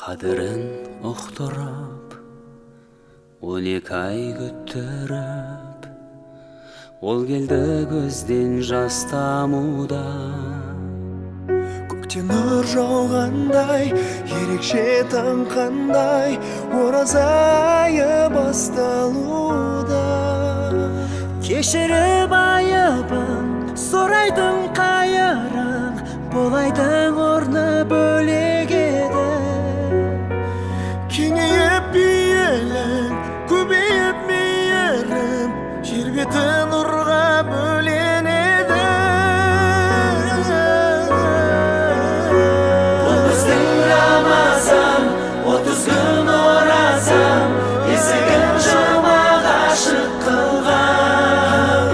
Қадірін ұқтырып, 12 ай күттіріп, ол келді көзден жас тамуда. Көктен нұр жауғандай, ерекше таң қандай, ораза айы басталуда. Кешіріп айыбын, сұрайтын қайырын, бұл айдың орны бөлек еді. Кеңейіп пейілің, көбейіп мейірім, жер беті нұрға бөленеді. Бұл біздің Рамазан, 30 күн ораза, есігін жұмаға ашық қылған.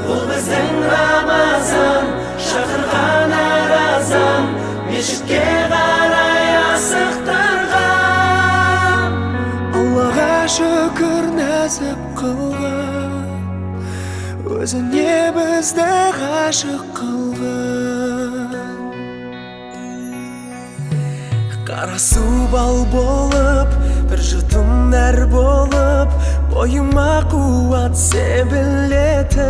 Бұл біздің Рамазан, шақырған әр азан, мешітке қарай асықтырған. Аллаға шүкір нәсіп қылған, өзіне бізді ғашық қылған. Қара су бал болып, бір жұтым нәр болып, бойыма қуат себілетін.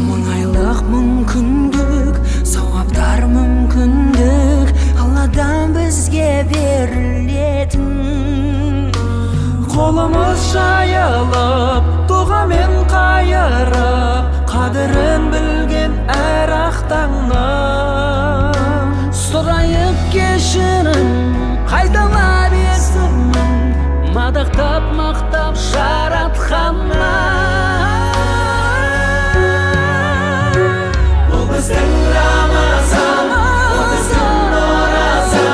Мың айлық мүмкіндік, сауаптар мүмкіндік, Алладан бізге берілетін. Қолымыз жайылып, дұғамен қайырып, қадірін білген әр ақ таңның. Сұрайып кешірім, қайталап есімін, мадақтап мақтап жаратқаннан. Бұл біздің Рамазан, 30 күн ораза,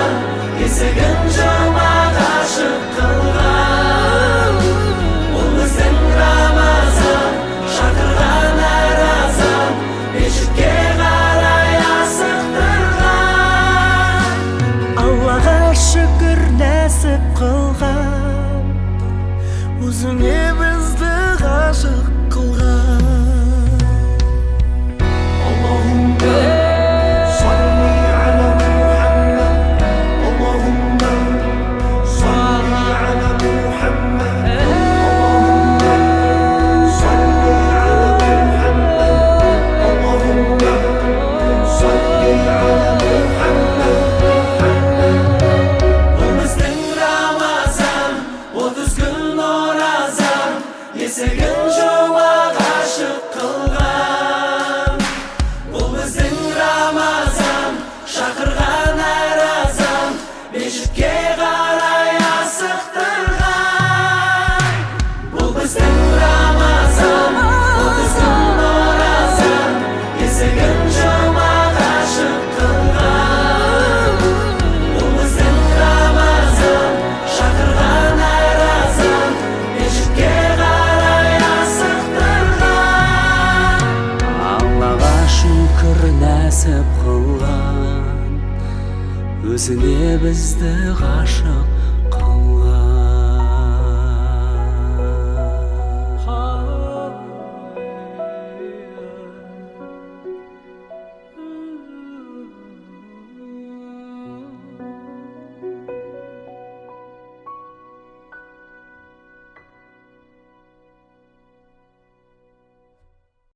есігін жұмаға ашық қылған. Бұл біздің Рамазан, шақырған әр азан, мешітке қарай асықтырған. Аллаға шүкір нәсіп қылған, өзіне бізді ғашық қылған. Аллахумма салли аля Мухаммад, Аллахумма салли аля Мухаммад, Аллахумма салли аля Мухаммад, Аллахумма салли аля Мухаммад. Бұл біздің Рамазан, 30 күн ораза, есігін жұмаға ашық қылған. Бұл біздің Рамазан, шақырған әр азан, мешітке қарай асықтырған. Бұл біздің Рамазан, 30 күн ораза, есігін жұмаға ашық қылған. Бұл біздің Рамазан, шақырған әр азан, мешітке қарай асықтырған. Аллаға шүкір нәсіп қылған, өзіне бізді ғашық